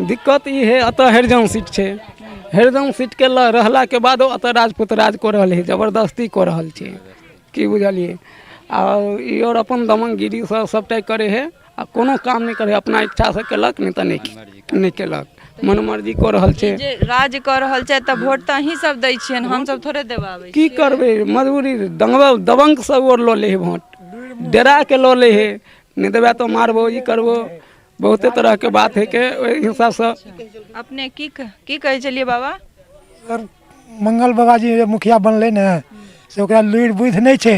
दिक्कत ई है, एतऽ हरिजन सीट छै। हरिजन सीटके रहलाके बादो एतऽ राजपूत राज कऽ रहल है, जबरदस्ती कऽ रहल छै, की बुझलियै? आ ई आओर अपन दमनगिरीसँ सभटा करै हइ आ कोनो काम नहि करै हइ। अपना इच्छासँ केलक, नहि तऽ नहि केलक, मनमर्जी कऽ रहल छै। जे राज कऽ रहल छै तऽ वोट तऽ अहीं सब दै छियनि, हमसब थोड़े देबऽ आबै। की करबै, मजबूरी। दंगबा दबंग सब आओर लऽ लै हइ वोट, डेराके लऽ लै हइ, नहि देबै तऽ मारबो, ई करबो, बहुते तरहके बात हइ के ओहि हिसाबसँ। अपने की की कहै छलियै बाबा? सर, मंगल बाबा जी जे मुखिया बनलै ने, से ओकरा लुरि बुद्धि नहि छै,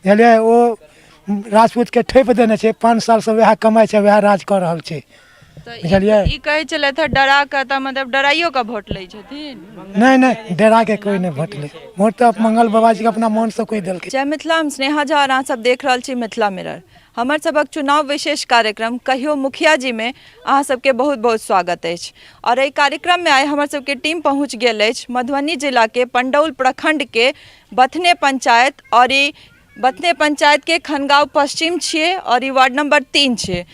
बुझलियै? ओ राजपूतके ठोपि देने छै। 5 सालसँ वएह कमाइ छै, वएह राज कऽ रहल छै। तऽ बुझलियै? ई कहै छलथि हँ डरा कऽ, तऽ मतलब डराइयो कऽ वोट लै छथिन? नहि नहि, डराके कोइ नहि वोट लै। वोट तऽ मंगल बाबा जीके अपना मोनसँ कोइ देलकै। जय मिथिला, हम स्नेहा झा और अहाँ सब देख रहल छी मिथिला मिरर। हमर सबक चुनाव विशेष कार्यक्रम कहियो मुखिया जी में अहाँ सबके बहुत बहुत स्वागत अछि। और एहि कार्यक्रम में आइ हमर सबके टीम पहुँच गेल अछि मधुबनी जिला के पंडौल प्रखंड के बथने पंचायत, और ई बथने पंचायत के खनगांव पश्चिम छियै और ई वार्ड नंबर 3 छियै।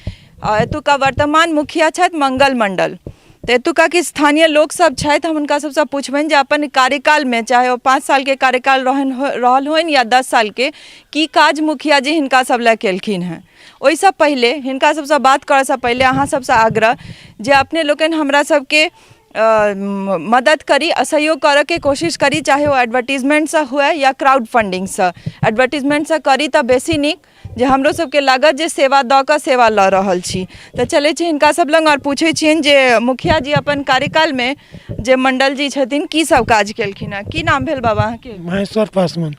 आ एतुका वर्तमान मुखिया छथि मंगल मंडल। तऽ एतुका के स्थानीय लोक सब छथि, हम हुनका सबसँ पुछबनि जे अपन कार्यकालमे, चाहे ओ 5 सालके कार्यकाल रहल होइन या 10 सालके, की काज मुखिया जी हिनका सब लए केलखिन हेँ। ओहिसँ पहिले, हिनका सबसँ बात करऽसँ पहिले अहाँ सबसँ आग्रह जे अपने लोकनि हमरा सबके मदद करी, सहयोग करऽके कोशिश करी, चाहे ओ एडवर्टीजमेन्टसँ हुए या क्राउड फंडिंगसँ। एडवर्टीजमेन्टसँ करी तऽ बेसी नीक, जे हमरो सबके लागत जे सेवा दऽ कऽ सेवा लऽ रहल छी। तऽ चलै छी हिनका सब लग आओर पूछै छियनि जे मुखिया जी अपन कार्यकालमे, जे मंडल जी छथिन, की सब काज केलखिन हेँ। की नाम भेल बाबा अहाँके? महेश्वर पासवान।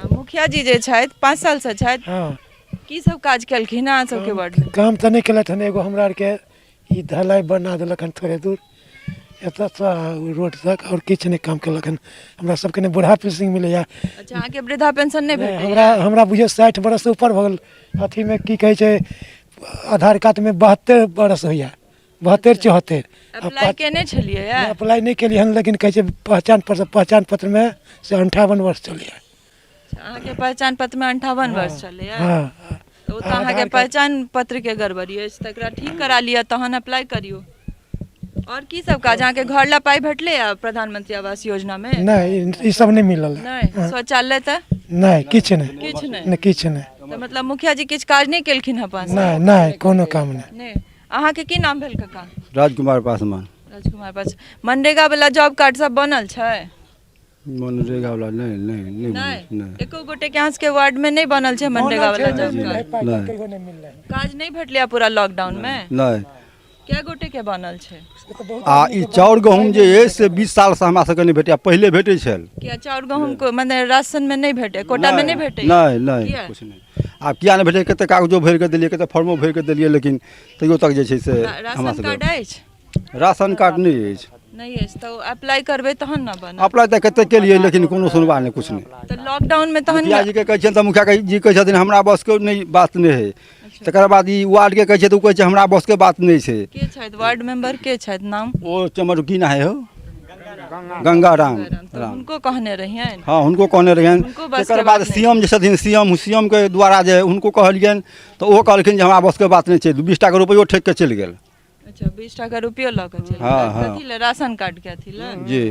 मुखिया जी जे छथि, 5 सालसँ छथि। हँ। की सब काज केलखिन हेँ अहाँ सबके वार्डमे? काम तऽ नहि केलथि हन। एगो हमरा आरके ई ढलाई बना देलक हन थोड़े दूर एतऽसँ रोड तक, आओर किछु नहि काम केलक हन। हमरा सबके नहि बूढ़ा पेंशन मिलैए। अच्छा, अहाँके वृद्धा पेंशन नहि भेटैए? हमरा बुझियौ 60 बरससँ ऊपर भऽ गेल। अथीमे की कहै छै, आधार कार्डमे 72 बरस होइए, 72 74। अप्लाई केने छलियै? अप्लाई नहि केलियै हन, लेकिन कहै छै पहचान पत्र, पहचान पत्रमे से 58 वर्ष चलैए। अहाँके पहचान पत्रमे 58 वर्ष चलैए? हँ। तऽ ओ तऽ अहाँके पहचान पत्रके गड़बड़ी अछि, तकरा ठीक करा लिअ तहन अप्लाई करियौ। आओर की सब काज? अहाँके घर ला पाइ भेटलै प्रधानमंत्री आवास योजनामे? नहि, ई सब नहि मिलल। नहि? शौचालय तऽ नहि, किछु नहि। किछु नहि? नहि, किछु नहि। तऽ मतलब मुखिया जी किछु काज नहि केलखिन हँ 5 साल? नहि नहि, कोनो काम नहि। नहि। अहाँके की नाम भेल काका? राजकुमार पासवान। राजकुमार पासवान। मनरेगा वाला जॉब कार्ड सब बनल छै? मनरेगा वाला नहि, नहि नहि। नहि? एको गोटे के अहाँ सबके वार्ड में नहि बनल छै मनरेगा वाला जॉब कार्ड? नहि। काज नहि भेटलै पूरा लॉकडाउन में? नहि। कै गोटे के बनल छै? आ ई चाउर गहूँम जे अछि से 20 सालसँ हमरा सबके नहि भेटैए, पहिले भेटै छल। किया चाउर गहूँम को मने राशन में नहि भेटै, कोटा में नहि भेटै? नहि नहि। किया? किछु नहि। आब किया नहि भेटै, कते कागजो भरि कऽ देलियै, कते फॉर्मो भरि कऽ देलियै, लेकिन तैयो तक जे छै से हमरा राशन सबके कार्ड अछि? राशन कार्ड नहि अछि। नहि अछि तऽ अप्लाई करबै तहन ने बनत। अप्लाई तऽ कते केलियै, लेकिन कोनो सुनवाइ नहि, किछु नहि। तऽ लॉकडाउन में तहन मुखिया जीके कहै छियनि तऽ मुखिया जी कहै छथिन हमरा बसके नहि बात नहि हइ। तकर बाद ई वार्डके कहै छियै तऽ ओ कहै छै हमरा बसके बात नहि छै। के छथि वार्ड मेंबर, के छथि नाम? ओ चमर की ना है हो, गंगा राम। तऽ हुनको कहने रहियनि? हँ, हुनको कहने रहियनि। हुनको बसके तकर बाद बात नहि। सी एम जे छथिन, सी एम के द्वारा जे हुनको कहलियनि तऽ ओहो कहलखिन जे हमरा बसके बात नहि छै। 20 टाका रुपैओ ठकि कऽ चलि गेल। अच्छा, 20 टाका रुपयो लऽ कऽ चलि हँ, गेल? हँ। कथी लए? राशन कार्ड के अथी लए? जी।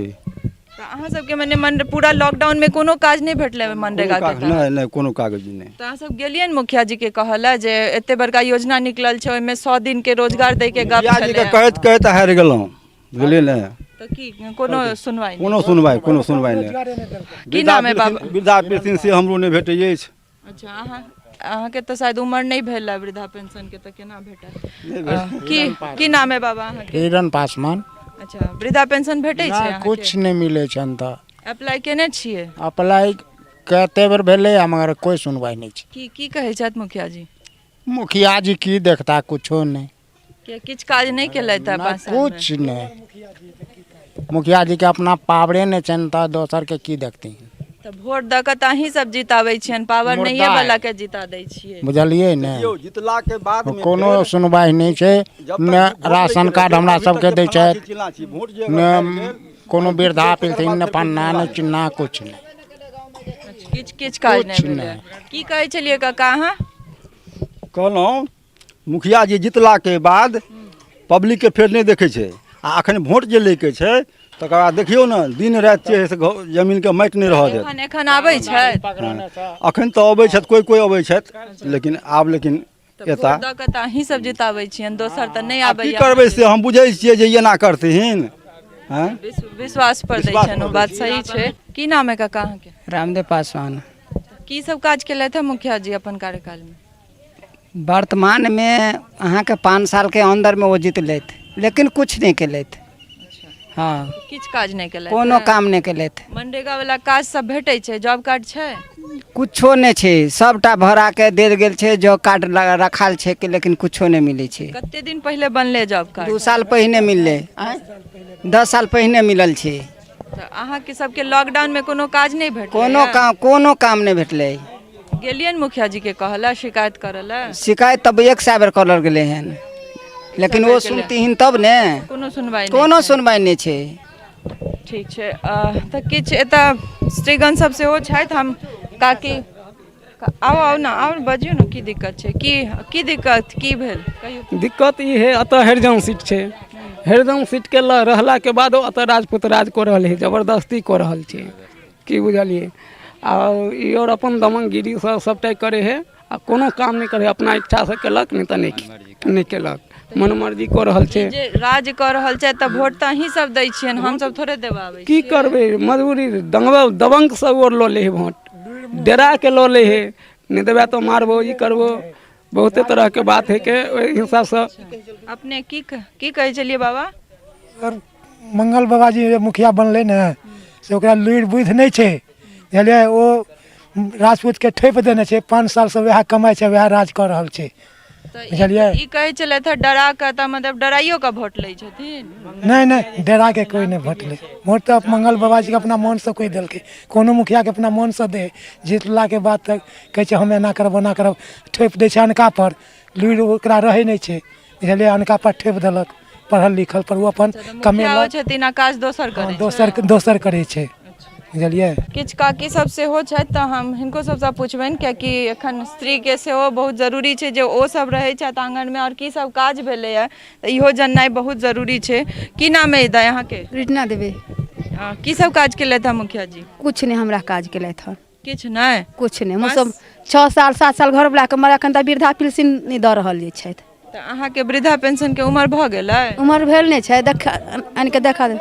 तऽ अहाँ सबके मने मन पूरा लॉकडाउन में कोनो काज नहि भेटलै मनरेगा के तहत? नहि नहि, कोनो कागज नहि। तऽ अहाँ सब गेलियै ने मुखिया जी के कहऽ लए जे एते बड़का योजना निकलल छै, ओहिमे 100 दिन के रोजगार दै के गप मुखिया जीके छलै? कहैत कहैत हारि गेलहुँ, बुझलियै ने? तऽ की कोनो सुनवाई नहि? कोनो सुनवाई, कोनो सुनवाई नहि। की नाम है बाबा? वृद्धा पेंशन से हमरो नहि भेटै अछि। अच्छा, अहाँके तऽ शायद उमर नहि भेल है वृद्धा पेंशन के, तऽ केना भेटत? की की नाम है बाबा अहाँके? हिरण पासवान। अच्छा, वृद्धा पेंशन भेटै छै नहि? अहाँके? किछु नहि मिलै छनि तऽ। अप्लाई केने छियै? अप्लाई कते बेर भेलै, मगर कोइ सुनवाइ नहि छै। की की कहै छथि मुखिया जी? मुखिया जी की देखता, कुछो नहि। किया, किछु काज नहि केलथि है 5 साल में? कुछ नहि। मुखिया जी के अपना पावरे नहि छनि तऽ दोसर के की देखथिन? तऽ वोट दऽ कऽ तऽ अहीं सब जिताबै छियनि, पावर मुर्दा नहिये वाला है। के जिता दै छियै। बुझलियै ने? देखियौ, जीतला के बाद में कोनो फेर सुनवाइ नहि छै। जब तक ने वोट लै राशन के कार्ड रहै, हमरा अभी तक सबके जे दै फल्लाँ छथि छी, चिल्लाँ छी, वोट जे अगर ने हारि गेल, कोनो वृद्धा तकर बाद पेंशन, ने फेर फन्ना ने सुनवाइ। चिन्ना, कुछ नहि। किछु किछु काज नहि किछु भेलै। नहि। की कहै छलियै काका अहाँ? कहलहुँ, मुखिया जी जीतलाके बाद पब्लिकके फेर नहि देखै छै। आ एखन वोट जे लैके छै तकर बाद देखियौ ने दिन राति जे है से जमीनके माटि नहि रहऽ देत। एखन एखन आबै छथि? एखन तऽ अबै छथि, कोइ कोइ अबै छथि, लेकिन आब लेकिन तऽ एता वोट दऽ कऽ तऽ अहीं सब जिताबै छियनि, दोसर तऽ नहि आब की आबैया। करबै से हम बुझै छियै जे एना करथिन। हँ, विश्वास पर दै विश्वास छनि, ओ पर दै बात सही छै। की नाम है काका अहाँके? रामदेव पासवान। की सब काज केलथि है मुखिया जी अपन कार्यकाल में? वर्तमानमे अहाँके 5 सालके अन्दरमे ओ जीतलथि, लेकिन किछु नहि केलथि। हँ, किछु काज नहि केलथि? कोनो काम नहि केलथि। मनरेगा वाला काज सब भेटै छै? जॉब कार्ड छै? कुछो नहि छै, सभटा भराके देल गेल छै, जॉब कार्ड रखाल छै कि, लेकिन कुछो नहि मिलै छै। कते दिन पहिले बनले जॉब कार्ड? 2 साल पहिने मिललै। आँय, 10 साल पहिने मिलल छै। तऽ अहाँके सबके लॉकडाउन में कोनो काज नहि भेटलै? कोनो काम, कोनो काम नहि भेटलै। गेलियनि मुखिया जी के कहऽ लए, शिकायत करऽ लए? शिकायत तब 100 बेर करल गेलै हन, लेकिन ओ सुनतीहिन तब ने। कोनो सुनवाई नहि? कोनो सुनवाई नहि छै। ठीक छै। तऽ किछु एतऽ स्त्रीगण सब सेहो छथि। हम काकी, आउ आउ ने, आउ बजियौ ने, की दिक्कत छै? की की दिक्कत की भेल कहियौ। दिक्कत ई है, एतऽ हरिजन सीट छै। हरिजन सीटके रहलाके बाद एतऽ राजपूत राज कऽ रहल है, जबरदस्ती कऽ रहल छै, की बुझलियै? आ ई आओर अपन दमनगिरीसँ सभटा करै हइ आ कोनो काम नहि करै हइ। अपना इच्छासँ केलक, नहि तऽ नहि केलक, मनमर्जी कऽ रहल छै। जे राज कऽ रहल छै तऽ वोट तऽ अहीं सब दै छियनि, हमसब थोड़े देबऽ आबै? की करबै, मजबूरी। दंगबा दबंग सब आओर लऽ लै हइ वोट, डेराके लऽ लै हइ, नहि देबै तऽ मारबो, ई करबो, बहुते तरहके बात हइ के ओहि हिसाबसँ। अपने की की कहै छलियै बाबा? अगर मंगल बाबा जी जे मुखिया बनलै ने से ओकरा लुरि बुद्धि नहि छै, बुझलियै? ओ राजपूतके ठोपि देने छै, 5 सालसँ वएह कमाइ छै, वएह राज कऽ रहल छै, बुझलियै? ई कहै छलथि हँ डरा कऽ, तऽ मतलब डराइयो कऽ वोट लै छथिन? नहि नहि, डेराके कोइ नहि वोट लै। वोट तऽ मंगल बाबाजीके अपना मोनसँ कोइ देलकै? कोनो मुखियाके अपना मोनसँ दै? जीतलाके बाद तऽ कहै छै हम एना करब, ओना करब, ठोपि दै छै अनका पर। लुरि ओकरा रहै नहि छै, बुझलियै? अनका पर ठोपि देलक, पढ़ल लिखल पर ओ अपन मुखिया ओ कमेलक छथिन आ काज दोसर करै छै। दोसर दोसर करै छै, बुझलियै? किछु काकी सब सेहो छथि, तऽ हम हिनको सबसँ पुछबनि, कियाकि एखन स्त्रीके सेहो बहुत जरूरी छै जे ओ सब रहै छथि आङ्गनमे आओर की सब काज भेलैए, तऽ इहो जाननाइ बहुत जरूरी छै। की नाम अइ दाइ अहाँके? रीना देवी। की सब काज केलथि हँ मुखिया जी? कुछ नहि हमरा काज केलथि हन। किछु नहि? कुछ नहि। हमसब 6 साल 7 साल घर वाला के मर, एखन तक वृद्धा पेंशन नहि दऽ रहल जे छथि। तऽ अहाँके वृद्धा पेंशनके उमर भऽ गेलै? उमर भेल नहि छै, देख आनि कऽ देखा दे।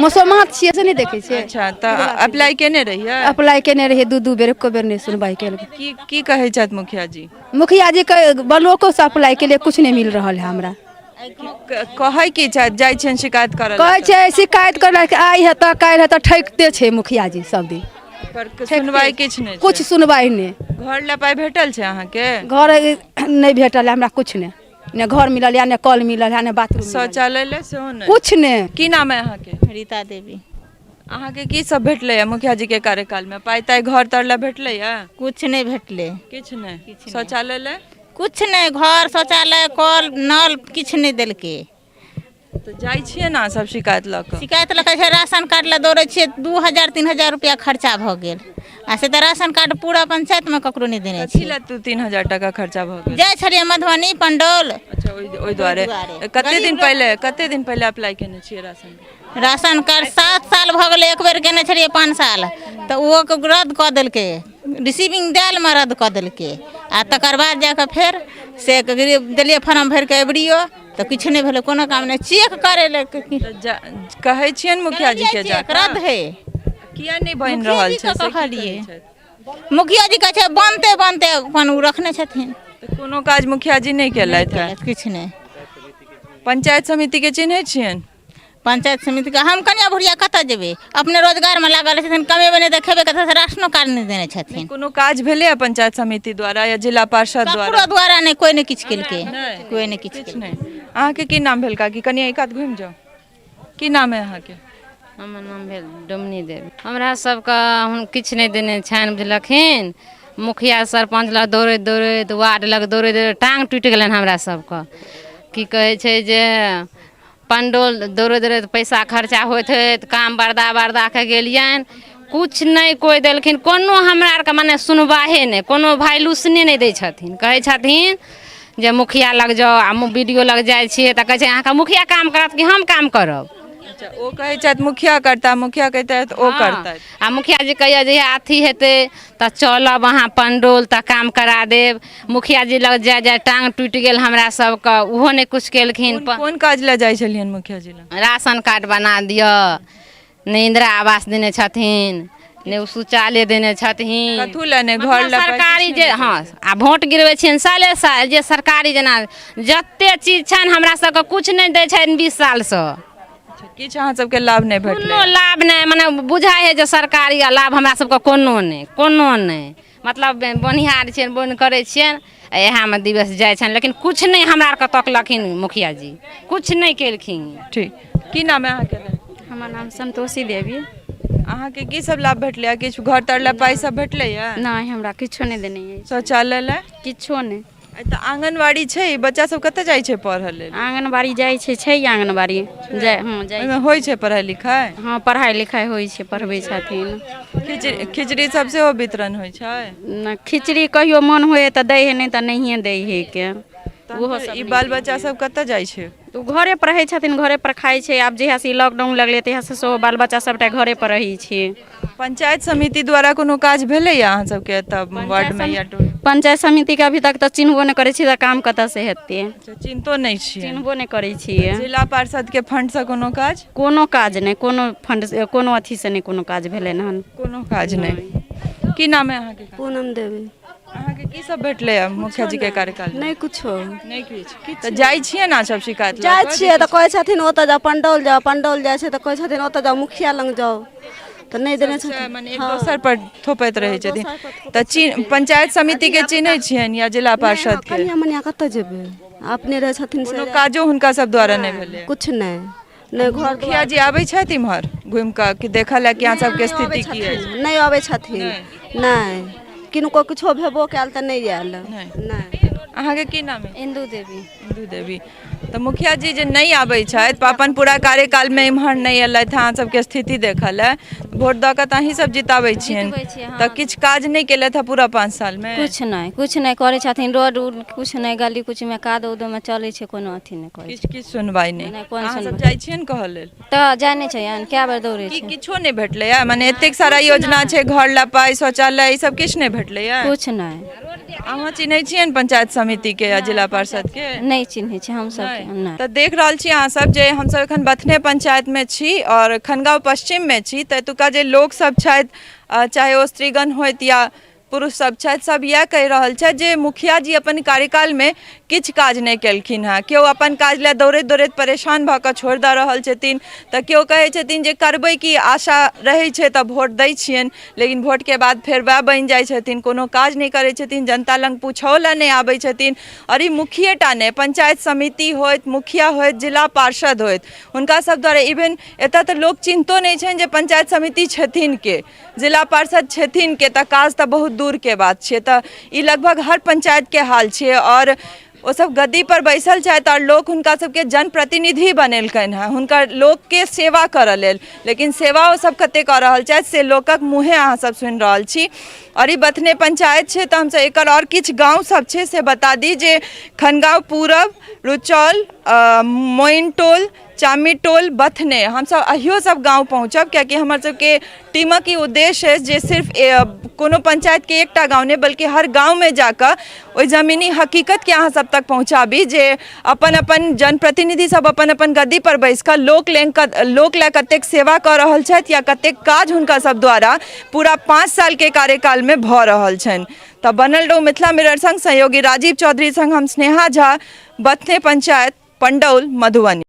मुसलमान छियै से नहि देखै छियै? अच्छा, तऽ अप्लाई केने रहियै? अप्लाई केने रहियै 2 2 बेर, एको बेर नहि सुनवाई केलकै। की की कहै छथि मुखिया जी? मुखिया जी के ब्लॉको से अप्लाई केलियै, कुछ नहि मिल रहल है हमरा। कहै की छथि, जाइ छियनि शिकायत करऽ? कहै छै शिकायत करऽ आइ हेतऽ काल्हि हेतऽ, ठकिते छै मुखिया जी सब दिन। पर सुनवाई किछु नहि? कुछ सुनवाई नहि। घर लए पाइ भेटल छै अहाँके? घर नहि भेटल है हमरा, कुछ नहि, ने घर मिलल है, ने कल मिलल है, ने बाथरूम मिलल है। शौचालय लए सेहो नहि? कुछ नहि। की नाम है अहाँके? रीता देवी। अहाँके की सब भेटलै मुखिया जी के कार्यकाल में? पाइ ताइ घर तर लए भेटलै? कुछ नहि भेटलै। किछु नहि? शौचालय लए? कुछ नहि, घर शौचालय कल नल किछु नहि देलकै। तऽ जाइ छियै ने सब शिकायत लऽ कऽ? शिकायत लऽ कऽ छै, राशन कार्ड लए दौड़ै छियै, 2000 3000 रुपया खर्चा भऽ गेल, आ से तऽ राशन कार्ड पूरा पंचायतमे ककरो नहि देने कथी छै। लए 2-3 हजार टाका खर्चा भऽ गेल? जाइ छलियै मधुबनी पंडौल। अच्छा, ओहि दुआरे। कते दिन पहिले, कते दिन पहिले अप्लाई केने छियै राशन? राशन कार्ड 7 साल भऽ गेलै, एक बेर केने छलियै 5 साल, तऽ ओहो के रद्द कऽ देलकै, रिसीविंग देलमे रद्द कऽ देलकै, आ तकर बाद जाकऽ फेर से देलियै फॉर्म भरि कऽ एबरियो तऽ किछु नहि भेलै, कोनो काम नहि, चेक करै लए तऽ कहै छियनि मुखिया जी के जा? रद्द है किया नहि बनि रहल छै से की कहै कहलियै? छथि? मुखिया जी कहै छै बनतै बनतै, अपन ओ रखने छथिन। तऽ कोनो काज मुखिया जी नहि केलथि है? किछु नहि। पंचायत समिति के चिन्है छियनि? पंचायत समितिके हम कनिया भुरिया कतऽ जेबै, अपने रोजगारमे लागल रहै छथिन, कमेबै नहि तऽ खेबै कतऽसँ? राशनो कार्ड नहि देने छथिन। कोनो काज भेलै पंचायत समिति द्वारा या जिला पार्षद द्वारा? ककरो द्वारा नहि, कोइ नहि किछु केलकै, कोइ नहि किछु। किछु नहि। अहाँके की नाम भेल काकी? कनि एहि कात घुमि जाउ। की नाम है अहाँके? हमर नाम भेल डोमनी देवी। हमरा सबके हुन किछु नहि देने छनि, बुझलखिन? मुखिया सरपञ्च लग दौड़ैत दौड़ैत, वार्ड लग दौड़ैत दौड़ैत टाँग टूटि गेलनि हमरा सबके। की कहै छै जे पंडौल दौड़ैत दौड़ैत पैसा खर्चा होइत होइत काम बरदा बरदाके गेलियनि, किछु नहि कोइ देलखिन। कोनो हमरा आरके मने सुनवाहे नहि, कोनो वैल्यूसने नहि दै छथिन। कहै छथिन जे मुखिया लग जाउ आ बी डी ओ लग जाइ छियै तऽ कहै छै अहाँके मुखिया काम करत कि हम काम करब। अच्छा, ओ कहै छथि मुखिया करता, मुखिया कहै छथि ओ करतथि। आ मुखिया जी कहैया जे अथी हेतै तऽ चलब अहाँ पंडौल तऽ काम करा देब। मुखिया जी लग जाय जाय टांग टूटि गेल हमरा सबके, ओहो नहि किछु केलखिन। कोन काज लए जाइ छलियनि मुखिया जी लग? राशन कार्ड बना दिअ, नहि इंदिरा आवास देने छथिन, नहि ओ शौचालय देने छथिन, कथू लए नहि, घर लए सरकारी जे। हँ, आ वोट गिरबै छियनि साले साल जे सरकारी जेना जते चीज छनि हमरा सबके किछु नहि दै छनि 20 सालसँ। किछु अहाँ सबके लाभ नहि भेटलै? कोनो लाभ नहि, मने बुझाइ हइ जे सरकारी लाभ हमरा सबके कोनो नहि, कोनो नहि। मतलब बोनिहार छियनि, बोनि करै छियनि, आ इएहमे दिवस जाइ छनि, लेकिन किछु नहि हमरा आरके तकलखिन मुखिया जी, किछु नहि केलखिन। ठीक, की नाम है अहाँके? हमर नाम संतोषी देवी। अहाँके की सब लाभ भेटलै? किछु घर तर लए पाइ सब भेटलै? नहि, हमरा किछो नहि देने अछि। शौचालय लए? किछो नहि। तऽ आंगनबाड़ी छै, बच्चा सब कतऽ जाइ छै पढ़ऽ लेल? आंगनबाड़ी जाइ छै, छै आंगनबाड़ी जाइ, हँ जाइ। ओहिमे होइ छै पढ़ाइ लिखाइ? हँ, पढ़ाइ लिखाइ होइ छै, पढ़बै छथिन। खिचड़ी सब सेहो वितरण होइ छै? नहि, खिचड़ी कहियो मन होइ तऽ दै हइ, नहि तऽ नहिए दै हइ के। ओहो ई बाल बच्चा सब कतऽ जाइ छै? तऽ ओ घरे पर रहै छथिन, घरे पर खाइ छै। आब जहियासँ ई लॉकडाउन लगलै तहियासँ सेहो बाल बच्चा सबटा घरे पर रहै छै। पंचायत समिति द्वारा कोनो काज भेलैया अहाँ सबके एतऽ वार्डमे या टोल? पंचायत समितिके अभी तक तऽ चिन्हबो नहि करै छियै, तऽ काम कतऽसँ हेतै? चिन्हतो नहि छियै? चिन्हबो नहि करै छियै। जिला पार्षदके फंडसँ कोनो काज? कोनो काज नहि, कोनो फंड कोनो अथीसँ नहि कोनो काज भेलै हन। कोनो काज नहि। की नाम है अहाँके? पूनम देवी। अहाँके की सब भेटलै मुखिया जी के कार्यकाल? नहि कुछो। नहि किछु। तऽ जाइ छियै ने सब शिकायत? जाइ छियै तऽ कहै छथिन ओतऽ जाउ पंडौल जाउ, पंडौल जाइ छै तऽ कहै छथिन ओतऽ जाउ मुखिया लग जाउ, तऽ नहि देने छथिन। मने एक दोसर पर थोपैत रहै छथिन। तऽ पंचायत समिति के चिन्है छियनि या जिला पार्षद के? कनिया मनिया कतऽ जेबै, अपने रहै छथिन। कोनो काजो हुनका सब द्वारा नहि भेलै? किछु नहि, नहि घर। मुखिया जी आबै छथि इम्हर घुमि कऽ कि देखऽ लए कि अहाँ सबके स्थिति की अछि? नहि अबै छथिन, नहि किनको किछो भेबो कयल तऽ नहि आयल। नहि। अहाँके की नाम है? इंदू देवी। इंदू देवी। तऽ मुखिया जी जे नहि आबै छथि, अपन पूरा कार्यकालमे इम्हर नहि एलथि अहाँ सबके स्थिति देखऽ लए, वोट दऽ कऽ तऽ अहीं सब जिताबै छियनि, तऽ किछु काज नहि केलथि हँ पूरा 5 सालमे? किछु नहि, किछु नहि करै छथिन। रोड उड किछु नहि, गली कुचीमे कादो उदोमे चलै छै, कोनो अथी नहि करै। किछु किछु सुनवाइ नहि? अहाँ सब जाइ छियनि कहऽ लेल? तऽ जाइ नहि छियनि, कए बेर दौड़ै छै। किछो नहि भेटलैया? मने एतेक सारा योजना छै, घर लए पाइ, शौचालय, ई सब किछु नहि भेटलैया? किछु नहि। अहाँ चिन्है छियनि पंचायत समितिके या जिला पार्षदके? नहि चिन्है छी हमसब। नहि। तऽ देख रहल छी अहाँ सब जे हमसब एखन बथने पंचायतमे छी आओर खनगाँव पश्चिममे छी, तऽ एतुका जे लोक सब छथि, चाहे ओ स्त्रीगण होथि या पुरुष सब छथि, सब इएह कहि रहल छथि जे मुखिया जी अपन कार्यकालमे किछु काज नहि केलखिन हेँ। केओ अपन काज लए दौड़ैत दौड़ैत परेशान भऽ कऽ छोड़ि दऽ रहल छथिन, तऽ केओ कहै छथिन जे करबै की, आशा रहै छै तऽ वोट दै छियनि, लेकिन वोटके बाद फेर वएह बनि जाइ छथिन, कोनो काज नहि करै छथिन, जनता लग पूछहो लए नहि आबै छथिन। आओर ई मुखियेटा नहि, पंचायत समिति होइत, मुखिया होइत, जिला पार्षद होइत, हुनका सब द्वारा इवेन एतऽ तऽ लोक चिन्हतो नहि छनि जे पंचायत समिति छथिन के, जिला पार्षद छथिन के, तऽ काज तऽ बहुत दूरके बात छियै। तऽ ई लगभग हर पंचायतके हाल छियै आओर ओसब गद्दीपर बैसल छथि आओर लोक हुनका सबके जनप्रतिनिधि बनेलकनि हँ हुनकर लोकके सेवा करऽ लेल, लेकिन सेवा ओसब कतेक कऽ रहल छथि से लोकक मुँहे अहाँ सब सुनि रहल छी। आओर ई बथने पंचायत छै, तऽ हमसब एकर आओर किछु गाँव सब छै से बता दी जे खनगाँव पूरब, रुचौल, मोइन टोल, चामी टोल, बथने, हमसब अहियो सब गाँव पहुँचब, कियाकि हमर सबके टीमक ई उद्देश्य अछि जे सिर्फ कोनो पंचायतके एकटा गाँव नहि, बल्कि हर गाँवमे जाकऽ ओहि जमीनी हकीकतके अहाँ सब तक पहुँचाबी जे अपन अपन जनप्रतिनिधि सब अपन अपन गद्दीपर बैस कऽ लोक लए कतेक सेवा कऽ रहल छथि या कतेक काज हुनका सब द्वारा पूरा 5 सालके कार्यकालमे भऽ रहल छनि। तऽ बनल रहू मिथिला मिरर संग। सहयोगी राजीव चौधरी संग हम स्नेहा झा, बथने पंचायत, पंडौल, मधुबनी।